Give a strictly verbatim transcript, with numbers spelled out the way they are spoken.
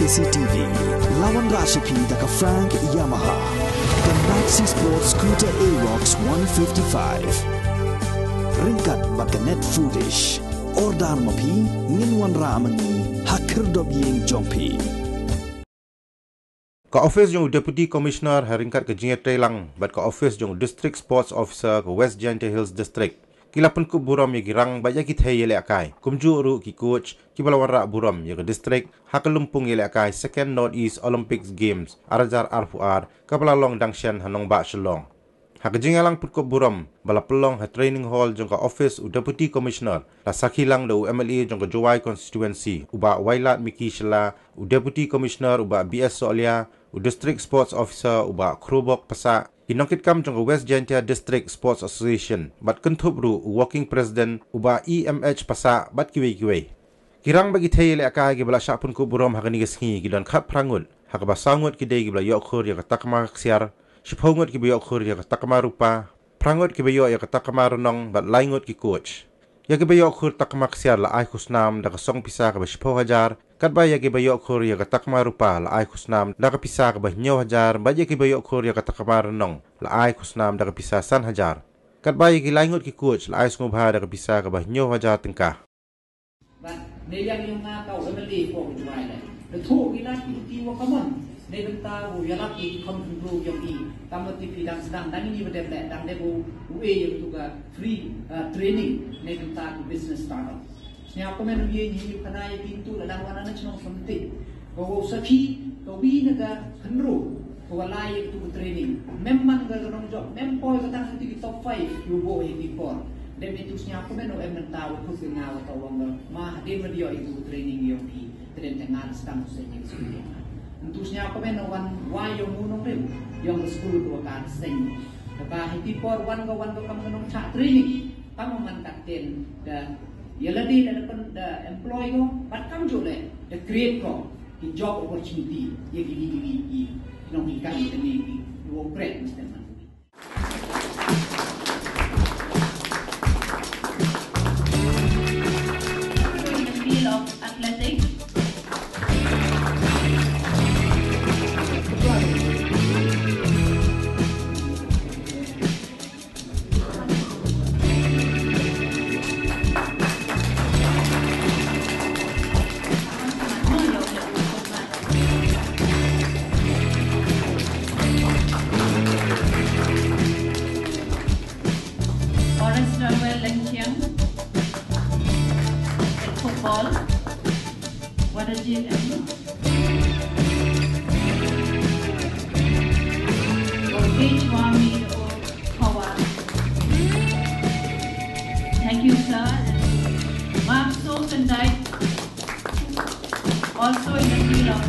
C T V. La wanrah sha phi da ka Frank Yamaha. Ka Maxi Sport Scooter Aerox one fifty-five. Ryngkat bad ka Net Foodish. Order ma phi, ngin wanrah ma ngi ha khyrdop ïing jong phi. Ka office jong u Deputy Commissioner ha ryngkat ka jingïatreilang bad ka office jong u District Sports Officer ka West Jaintia Hills District ki la pynkup burom ïa ki rang bad ïa ki thei ïalehkai, kumjuh ruh ki coach kiba la wanrah burom ïa ka district ha ka lympung ïalehkai Second North East Olympics Games ar hajar arphew ar kaba la long dang shen ha nongbah Shillong. Ha ka jingïalang pynkup burom ba la pynlong ha training hall jong ka office u Deputy Commissioner, la sakhi lang da u M L A jong ka Jowai Constituency u Bah Wailadmiki Shylla, u Deputy Commissioner u Bah B S Sohliya, u District Sports Officer u Bah Khrobok Passah, ki nongkitkam jong ka West Jaintia District Sports Association bad kynthup ruh u Working President u Bah E M H Passah bad kiwei kiwei. Ki rang bad ki thei ïalehkai kiba la shah pynkup burom ha kane ka sngi ki don khatphra ngut, ha kaba saw ngut ki dei kiba la ïoh khur ïa ka takma ksiar, shiphew ngut kiba ïoh khur ïa ka takma rupa, phra ngut kiba ïoh ïa ka takma rnong bad lai ngut ki coach. Ïa kiba ïoh khur takma ksiar la ai khusnam da ka song pisa kaba shiphew hajar, katba ïa kiba ïoh khur ïa ka takma rupa la ai khusnam da ka pisa kaba hynñiew hajar bad ïa kiba ïoh khur ïa ka takma rnong la ai khusnam da ka pisa san hajar. Katba ïa ki lai ngut ki coach la ai sngewbha da ka pisa kaba hynñiew hajar tyngka. Bad ne liang ïa nga ka u M L A ko u Jowai le. Te thoh ki lad ki ki wa kamon. Ne bynta u ïalap ki kham khyndew ïong i. Kam wa ti phi dang sdang dang ini wa dep le dang dep u u e ïa tu ka free, uh, training. Ne bynta ki business startup. Sñiaw kmen u ye ñi kana ïa ki tu la dang wana na chnong samti. Ko wa u sakhi, ko wi na ka khynru. Ko wa lai ïa tu ka training. Mem man ka ka nong jop, mem poi ka tang ti ki top five, yu bo ïa ki por. Dem itu sñiaw kmen u em nang ta wa khut ka nga wa ta wang ka. Ma hadien wa dio itu training ïong phi. Te dem te nga sdang u seng ïa ka skul ïong nga. Ntu sñiaw kmen u wan wa ïong u nong rim. Ïong ka skul tu wa ka seng. Te ka hiti por wan ka wan ka kam ka nong chah training. Kam man ka ten da ïa la di da da employ ko, bad kam ju le da create ko. Ki job opportunity, ïa ki, ki, ki, ki, ki nonghikai, ki, ki, ki, ki work practice, man. In the field of athletics, Forrest Ranuel Lengchiang, football, Wadajir M. Page Wami Power. Thank you, sir. And Mark Sokandai, also in the field of